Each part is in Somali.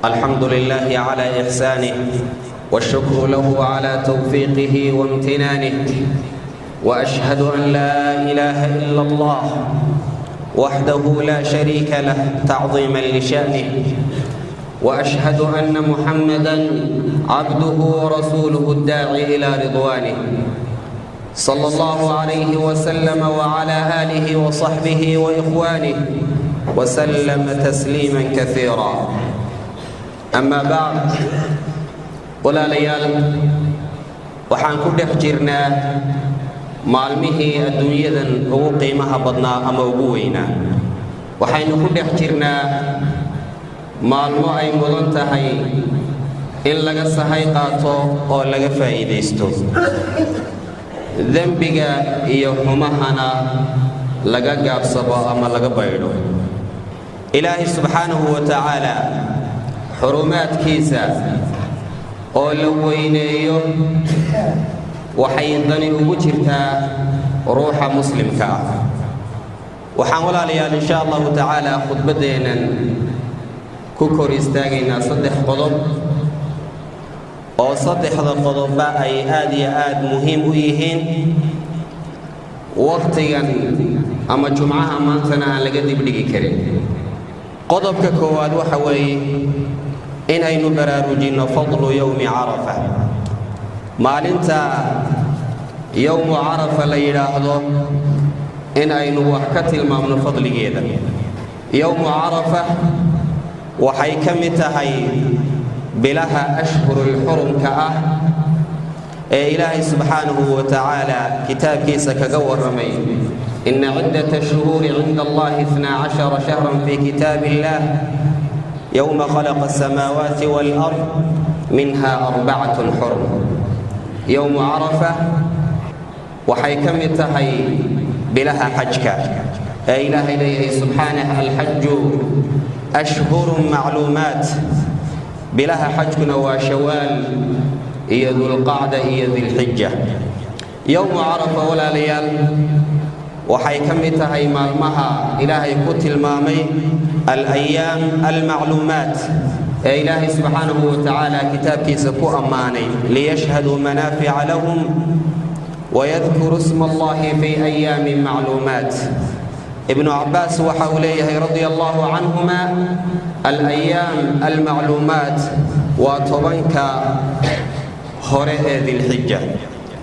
الحمد لله على إحسانه، والشكر له على توفيقه وامتنانه، وأشهد أن لا إله إلا الله وحده لا شريك له تعظيما لشأنه، وأشهد أن محمدا عبده ورسوله الداعي إلى رضوانه، صلى الله عليه وسلم وعلى آله وصحبه وإخوانه وسلم تسليما كثيرا. أما بعد، walaalayaal, waxaan ku dhex jirnaa maalmihii adduunyadan ugu qiimaha badnaa ama ugu weynaa. Waxaynu ku dhex jirnaa maalmo ay mudan tahay in laga sahay qaato oo laga faa'iidaysto, dembiga iyo xumahana laga gaabsabo ama laga baydho. Ilaahay subxaanahu wa tacaala xurumaadkiisa oo la weyneeyo waxay dani ugu jirtaa ruuxa muslimka ah. Waxaan, walaalayaal, insha Allahu tacaala khudbaddeennan ku kor istaagaynaa saddex qodob, oo saddexda qodobba ay aad iyo aad muhiim u yihiin, wakhtigan ama jumcaha maantana aan laga dibdhigi karin. Qodobka koowaad waxa weeye in aynu baraarujinno fadlu yowmi Carafa, maalinta yowmu Carafa la yidhaahdo, in aynu wax ka tilmaamno fadligeeda. Yowmu Carafa waxay ka mid tahay bilaha ashhurulxurumka ah ee Ilaahay subxaanahu wa tacaala kitaabkiisa kaga warramay: "Ina ciddata shuhuuri cinda Allahi 12 shahran fi kitaab illah yowma khalaqa asamaawaati waalard, minha arbacatun xurum." Yowmu Carafa waxay ka mid tahay bilaha xajka ee Ilaahay leeyahay subxaanah: "Alxaju ashhurun macluumaat." Bilaha xajkuna waa Shawaal iyo Dulqacda iyo Dilxija. Yowmu Carafa, walaalayaal, waxay ka mid tahay maalmaha Ilaahay ku tilmaamay alayaam almacluumaat ee Ilaahay subxaanahu wa tacaala kitaabkiisa ku ammaanay: "Liyashhaduu manaafica lahum wayadkuru sma Allahi fi ayaamin macluumaat." Ibnu Cabbaas waxa uu leeyahay, radia Allahu canhuma, alayaam almacluumaat waa 10-ka hore ee Dilxija.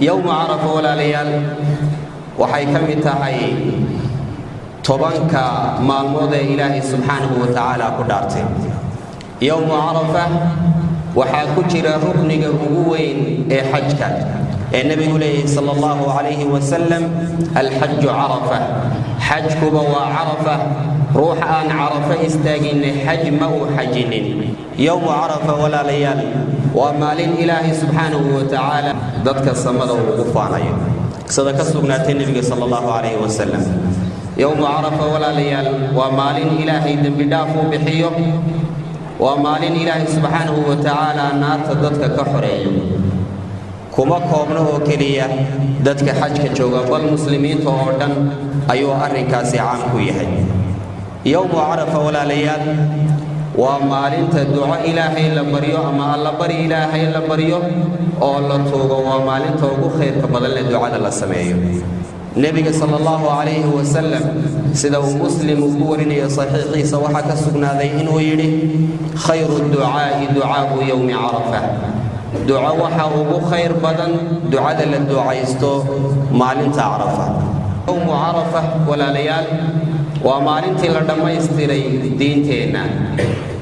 Yowmu Carafa, walaalayaal, waxay ka mid tahay 10-ka maalmood ee Ilaahay subxaanahu wa tacaala ku dhaartay. Yowmu Carafa waxaa ku jira rukniga ugu weyn ee xajka ee Nebigu leeyahay sala Allahu calayhi wasalam: "Alxaju Carafa." Xajkuba waa Carafa. Ruux aan Carafa istaaginna xaj ma uu xajinin. Yowmu Carafa, walaalayaal, waa maalin Ilaahay subxaanahu wa tacaala dadka samada uu ugu faanayo, sida ka sugnaatay Nebiga sala Allahu calayhi wasalam. Yowmu Carafa, walaalayaal, waa maalin Ilaahay dembi dhaaf uu bixiyo, waa maalin Ilaahay subxaanahu wa tacaala naarta dadka ka xoreeyo. Kuma koobno oo keliya dadka xajka jooga, bal muslimiinta oo dhan ayuu arrinkaasi caam ku yahay. Yowmu Carafa, walaalayaal, waa maalinta duco Ilaahay la baryo ama allabari Ilaahay la baryo oo la tuugo. Waa maalinta ugu khayrka badan leh ducada la sameeyo. Nebiga sala Allahu calayhi wasalam, sida uu Muslim uu ku warinayo saxiixiisa, waxaa ka sugnaaday inuu yidhi: "Khayru ducaa'i ducaau yowmi Carafa." Duco waxa ugu khayr badan ducada la ducaysto maalinta Carafa. Yowmu Carafa, walaalayaal, waa maalintii la dhammaystiray diinteenna,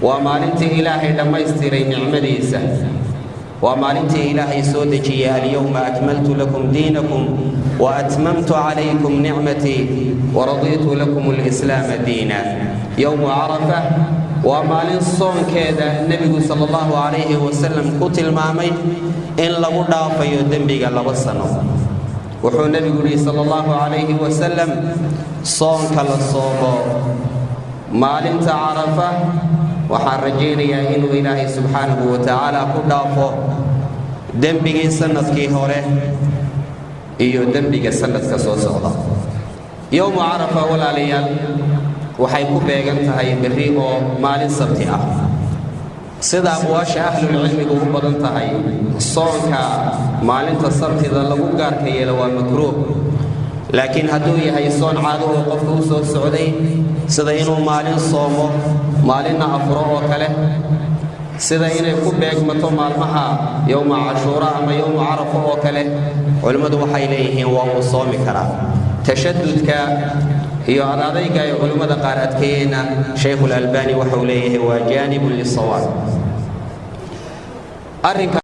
waa maalintii Ilaahay dhammaystiray nicmadiisa, waa maalintii Ilaahay soo dejiyey: "Alyowma akmaltu lakum diinakum wa atmamtu calaykum nicmatii waradiitu lakum alislaama diina." Yowmu Carafa waa maalin soonkeeda Nebigu sala Allahu calayhi wasalam ku tilmaamay in lagu dhaafayo dembiga 2 sano. Wuxuu Nebigu yihi sala Allahu calayhi wasalam: "Soonka la soomo maalinta Carafa waxaan rajaynayaa inuu Ilaahay subxaanahu wa tacaala ku dhaafo dembigii sanadkii hore iyo dembiga sanadka soo socda." Yowmu Carafa, walaalayaal, waxay ku beegan tahay berri oo maalin sabti ah. Sida aqwaasha ahlulcilmigu u badan tahay, soonka maalinta sabtida lagu gaarka yeelo waa makruuh, laakiin hadduu yahay soon caado oo qofka u soo socday, sida inuu maalin soomo maalinna afuro oo kale, sida inay ku beegmato maalmaha yowma Cashuura ama yowma Carafa oo kale, culimmadu waxay leeyihiin waa uu soomi karaa. Tashadudka iyo adadayga ay culimmada qaar adkeeyeenna, Shaykhulalbani waxau leeyahay waa jaanibun lisawaab arrinka.